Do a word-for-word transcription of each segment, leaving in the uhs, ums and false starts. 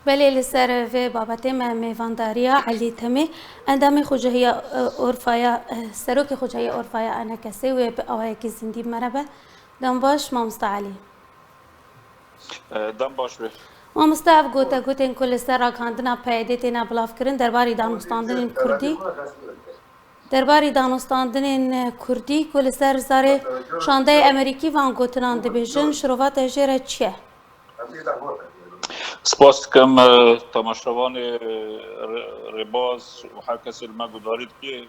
Belê, li ser vê babetê me mêvandariya Elî Temê, endamê Xwecehiya, e, Orfaya, e, serokê Xwecehiya Orfaya A N K S'ê wê bi awayekî zindî bi me re be. Dem baş, mamosta Elî. E, dem baş be. Mamosta, ev gotegotên ku li ser ragihandina P Y D'ê têne bilavkirin derbarî danûstandinên kurdî, derbarî danûstandinên kurdî ku li ser zarê şandeyê Amerîkî van gotinan dibêjin, şirova te jê re çi ye? Spas dikim, e, temaşevanê, e, rê-, rêbaz û her kesê li me guhdarî dike.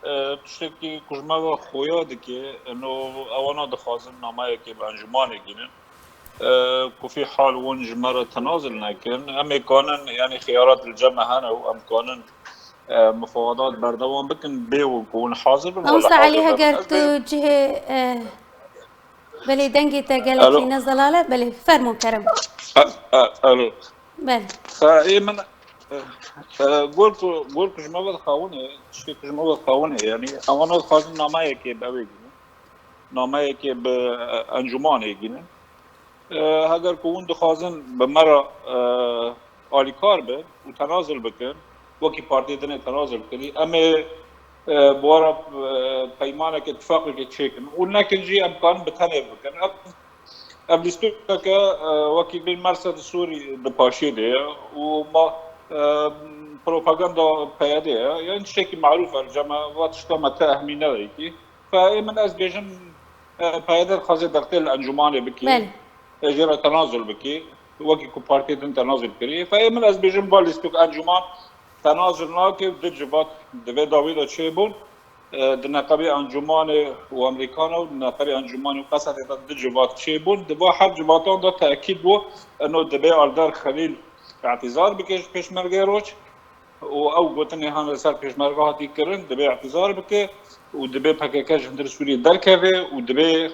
E, tiştekî ku ji me ve xuya dike, eno ewana dixwazin nameyekê bi encûmanê gînin. E, ku fî hal hûn ji me re tenazil nekin. Em ê kanin, yanî xiyarat li cem me hene û em kanin, e, mifawedat berdewam bikin, bê ku hûn hazir bin, wala Mamosta hazir Elî, nebin, heger ez tu bê- cihê, e, Belê, dengê te gelekî Alo. ne zelal e. Belê, fermo kerem. A-, a-, alo. Belê. Xa, ê min, e, e, gol ku, gol ku ji me ve dixawine, tiştê ku ji me ve dixawine, yanî, ewana dixwazin nameyekê bi ew ê gînin. Nameyekê bi, e, encûmanê gînin. E, heger ku hûn dixwazin bi me re, e, alîkar bin û tenazil bikin, wekî partiyê din ê tenazil kirî, em ê, e, bi we re, e, peymaneke, tifaqeke çêkin û nekin jî em karin bi tenê bikin. Ev, ev lîstokeke, e, wekî bê Mersa di Sûrî di paşê de ye û ma, e, propaganda P Y D'ê ye. Yanî tiştekî marûf e li cem me, va tişta me te ehmî nedayî kî. Fe ê min ez bêjim, e, P Y D dixwaze dertê li encûmanê bikî. Belê. E, jê re tenazul bikî. Wekî ku partiyê din tenazul kirî. Fe ê min ez bêjim, va lîstok encûman tenazul nake û di civat di vê dawî de çêbûn. E, di neqebê encûmanê û Amerîkana û di neqebê encûmanê û Qesedê de di civat çêbûn. Di va her civatan de tekîd bû, eno dibê Alder Xelîl îtîzar bike ji Pêşmergeyê Roc. û ew gotinê han li ser Pêşmerge hatî kirin, dibê îtîzar bike û dibê P K K ji hundir Sûriyê derkeve û dibê,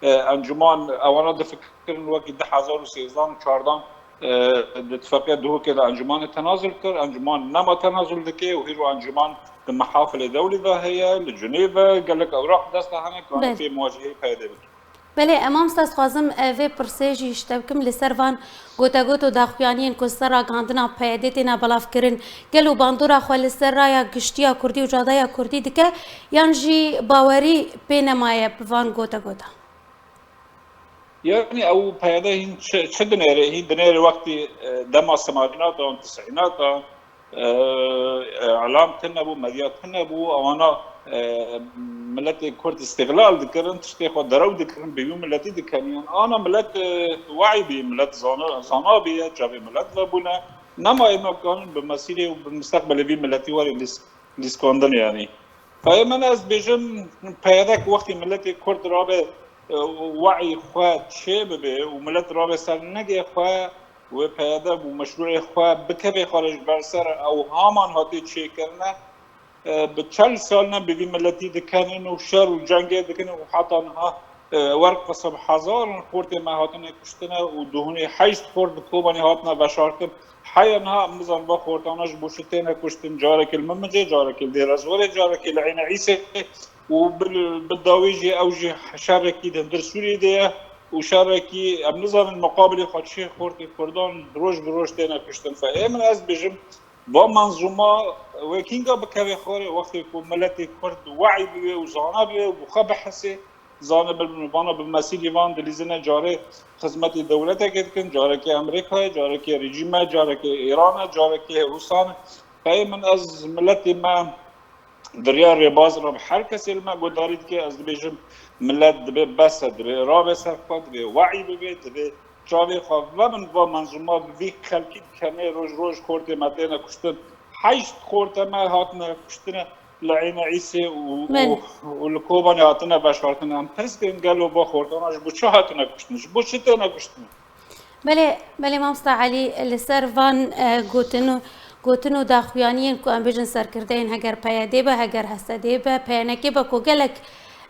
e, encûman ewana difikirin wekî du hezar û sêzdan û çardan, e, di tifaqê Duhokê de encûmanê tenazul kir. Encûman nema tenazul dike û hîro encûman di mehafilê dewlî de heye, li Cinêve gelek ewraq dest de hene, kane Belê. pê muwacehê P Y D bike. Belê, e, mamosta, ez dixwazim, e, vê pirsê jî ji te bikim li ser van gotegot û daxuyaniyên ku ser ragihandina P Y D'ê têne belavkirin. Gelo bandora xwe li ser raya giştî ya kurdî û cadeya kurdî dike, yan jî bawerî pê nemaye bi van gotegotan? Yanî ew P Y D hîn çi, çi dinêre? Hîn dinêre wextî, e, dema semanînatan, tisînatan, e, e, îlam tune bû, medya tune bû, ewana, e, miletê Kurd îstîxlal dikirin, tiştê xwe derew dikirin, bi wî miletî dikeniyan. Ana milet, e, weî bî, milet zana, zana bî, çavê milet vebûne. Nema ê me kanin bi mesîrê û bi misteqbelê vî miletî were lîs-, lîskandin yanî. Peyê min ez bêjim, P Y D ku wextî miletê Kurd rabe, e, weî xwe çê bibe û milet rabe ser nigê xwe, wê P Y D û meşrûê xwe bikeve xwe re ji ber ser ew haman hatê çêkirine, e, bi çel sal ne bi vî miletî dikenin û şer û cengê dikin û heta niha, e, werqisa bi hezaran xortê me hatine kuştine û duhunê heşt xort bi Kobanê hatine veşartin. Heya niha em nizanin va xortana ji bo çi têne kuştin, carekê li Mimicê, carekê li Dêrezorê, carekê li Eyne Îsê û bi, bi dawî jî ew jî şerekî di hundir Sûriyê de ye û şerekî em nizanin muqabilê xwe çi xortê Kurdan roj bi roj têne kuştin. Fe ê min ez bêjim, va menzûma wê kînga bikeve xwarê wextê ku miletê Kurd weî bibe û zana bibe û bi xwe bihesê, zane bi, vana bi mesîlî van dilîzine carê xizmetê dewletekê dikin, carekê Amerîkayê, carekê rejîme, carekê Îran e, carekê Rûsan e. Peyê min ez miletê me di riya rêbaz re bi her kesê li me guhdarî dike, ez dibêjim milet dibê bes e, dibê rabe ser xwe, dibê weî bibe, dibê çavê xwe vebin va menzûma bi vî xelkî dikenê roj roj xortê me têne kuştin. Heşt xortê me hatine kuştine. Li Eyne Îsê û, Belê. û, û li Kobanê hatine veşartin. Em pirs kirin gelo va xortana ji bo çi hatine kuştin? Ji bo çi têne kuştin? Belê, belê mamosta Elî, li ser van, e, gotin û, gotin û daxuyaniyên ku em bêjin serkirdeyên heger P Y D be, heger H S D be, P N K be ku gelek,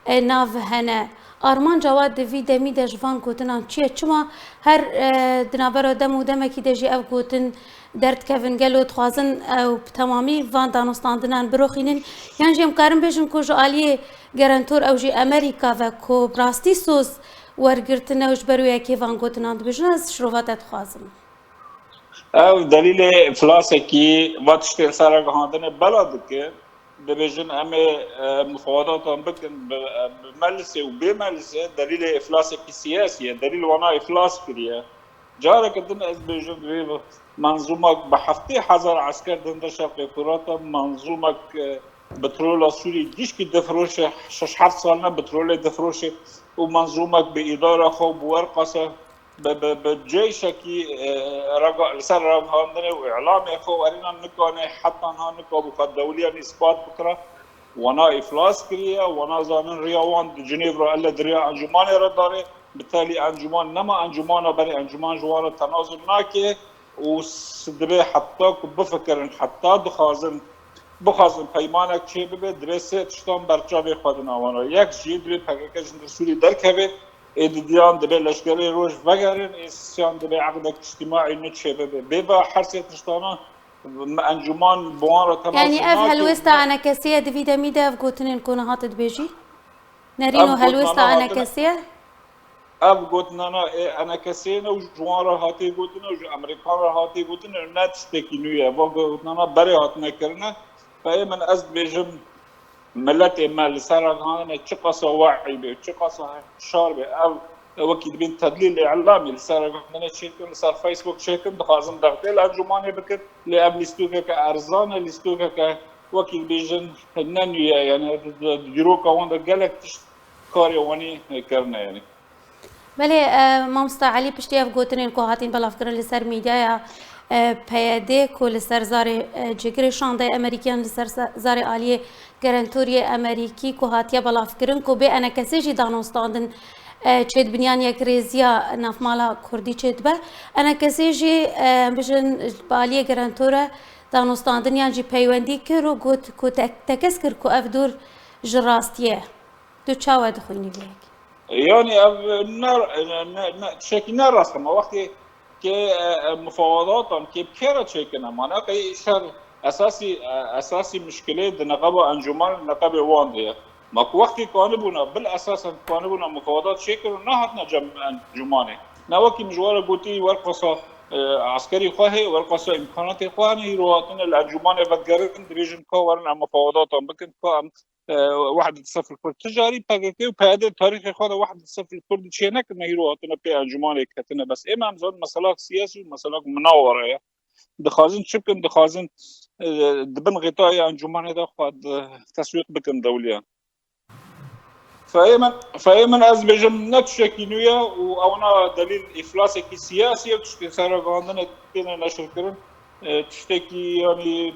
e, nav hene. Armanca we di vî demî de ji van gotinan çi ye? Çima her, e, di navbera dem û demekî de jî ev gotin derdikevin? Gelo dixwazin ew bi temamî van danûstandinan biroxînin? Yan jî em karin bêjin ku ji aliyê gerentor ew jî Amerîka ve ku bi rastî soz wergirtine û ji ber wê yekê van gotinan dibêjin? Ez şirova te dixwazim. Ev delîlê îflasekî va tiştê li ser ragihandinê bela dike. Dibêjin em ê, e, mufawedatan bikin bi, e, bi melisê û bê melisê. Delîlê îflasekî siyasî ye. Delîl wana îflas kiriye. Careke din ez dibêjim divê menzûmek bi heftê hezar esker di hundir Şerqê Furata, menzûmek, e, petrola Sûrî gişkî difiroşe, şeş heft sal ne petrolê difiroşe û menzûmek bi îdara xwe û bi werqasa bi, bi, bi ceyşekî, e, raga-, li ser ragihandinê û îlamê xwe û erêna nikane heta niha nikabû xwe dewliyan îspat bikira. Wana îflas kiriye, wana zanin riya wan di Cinêv re ele di riya encûmanê re dare. Bi telî encûman nema encûmana berê encûman ji wan re tenazul nake û s-, dibê heta ku bifikirin, heta dixwazin, bixwazin peymanek çêbibe, dibê sê tiştan berçavê xwe dina wan re. Yek jî dibê P K K ji hundir Sûrî derkeve, ê didiyan dibê leşkerê roj vegerin, ê sisiyan dibê eqdek îctîmaî nû çêbibe. Bê va her sê tiştana encûman bi wan re temas Yanî ev nake. Helwêsta enekesî ye di vî demî de ev gotinên ku niha tu dibêjî? Nerîn Ev û helwêsta gotinana hatine enekesî ye? Ev gotinana ê enekesê ne û ji wan re hatê gotin û ji Amerîkan re hatê gotin û ne tiştekî nû ye. Va gotinana berê hatine kirine. Peyê min ez dibêjim, miletê me li ser ragihandinê çiqasa we'î bê, çiqasa şar bê, ev, ew wekî dibên tedlîl îlamî li ser ragihandinê çêkin, li ser Facebook çêkin, dixwazin dextê li encûmanê bikin, lê ev lîstokeke erzan e, lîstokeke wekî dibêjin ne nû ye, yani di, di, di dîroka wan de gelek tişt karê wanî kirine, yani. Belê, e, mamosta Elî, piştî ev gotinên ku hatîn belavkirin li ser mîdyaya, e, P Y D ku li ser zarê, e, cêgirê şandeyê Amerîkiyan li ser sa-, zarê aliyê gerentoriyê Amerîkî ku hatiye belavkirin ku bê enekesê jî danostandin, e, çêdibiniyan yekrêziya navmala Kurdî çêdibe. Enekesê jî, e, em bijin bi aliyê gerentora danostandin yan jî peywendî kir û got ku te-, tekez kir ku ev dûr ji rastiyê ye. Tu çawa dixwînî vê yekê? Yanî ev ne, ne, ne, ne, tiştekî ne rast e. Ma wextê ke, e, e, mufawedatan ke bi kê re çêkine? Ma ne qey şer esasî, e, esasî mişkilê di neqeba encûman, neqebê wan de ye. Ma ku wextê kanibûna, bil esasen kanibûna mufawedat çêkirin, nehatine cem encûmanê. Ne wekî min ji we re gotî, werqasa, e, eskerî xwe heye, werqasa îmkanatê xwe hene, hîro hatine li encûmanê vedigerin, dibêjin ka werin em mufawedatan bikin, ka em e, Wehdet Sefil Kurd. Ticarî P K K û P Y D tarîxê xwe de Wehdet Sefil Kurd çê nekirine, hîro hatine pê encûmanê ketine. Bes ê me em zanin meselak siyasî û meselak minawara ye. Dixwazin çi bikin? Dixwazin, e, di bin xîtayê encûmanê de xwe di teswîq bikin dewliyan. Feyê min, feyê min ez bêjim ne tiştekî nû ye û ewna delîl îflasekî siyasî ye, tiştê seragandinê têne neşirkirin. E, tiştekî, yanî,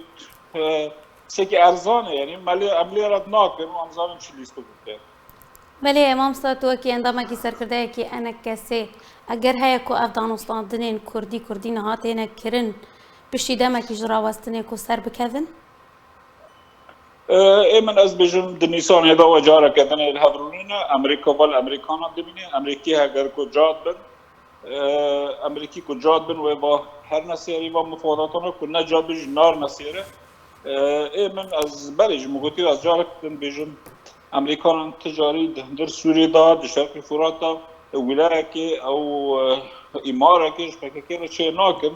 e, tiştekî erzan e, yanî, me lê, em lê red nakin û em zanin çi lîstik bike. Belê, mamosta, tu wekî endamekî serkirdeyekî enekesê, eger heye ku ev danûstandinên kurdî, kurdî niha têne kirin, piştî demekî ji rawestinê ku ser bikevin? E, ê min ez bêjim, di Nîsanê de we careke din ê li hev rûnîne, Amerîka vel Amerîkana dimîne, Amerîkî heger ku cad bin, e, Amerîkî ku cad bin wê va her nesêrî va mufadatan ku ne cad bin jî nar nesêre. E, ê min ez berê ji min gotî ez carek din bêjim, Amerîkanan ticarî di hundir Sûriyê de, di Şerqî Furat de, wîlayekê ew, e, îmarekê ji P K K re çê nakin.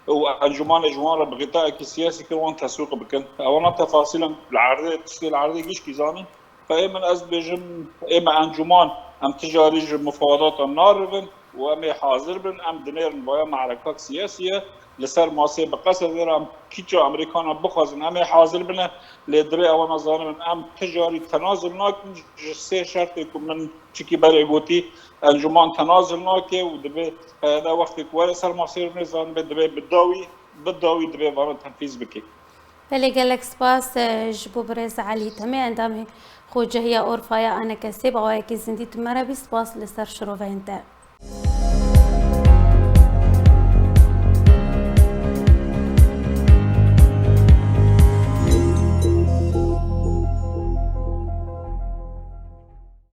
û encûmanê ji wan re bi xîtayekî siyasî kir wan teswîq bikin. Ewana tefasîlan li erdê, tiştê li erdê gişkî zanin. Feyê min ez dibêjim, ê me encûman, em ticarî ji mufadatan narivin û em ê hazir bin, em dinêrin vaya me'rekak siyasî ye. Li ser masê bi qesedê re em kîça Amerîkana bixwazin, em ê hazir bine. Lê divê ewana zanibin, em ticarî tenazul nakin ji sê şertê ku min çikî berê gotî, encûman tenazul nake û divê P Y D wextê ku were ser masê rûnê zanibê, divê bi dawî, bi dawî divê vana tenfîz bike. Belê, gelek spas, e, ji bo birêz Elî Temê, endamê Xocehiya Orfaya A N K S, bi awayekî zindî tu me re bî. Spas li ser şiroveyên te.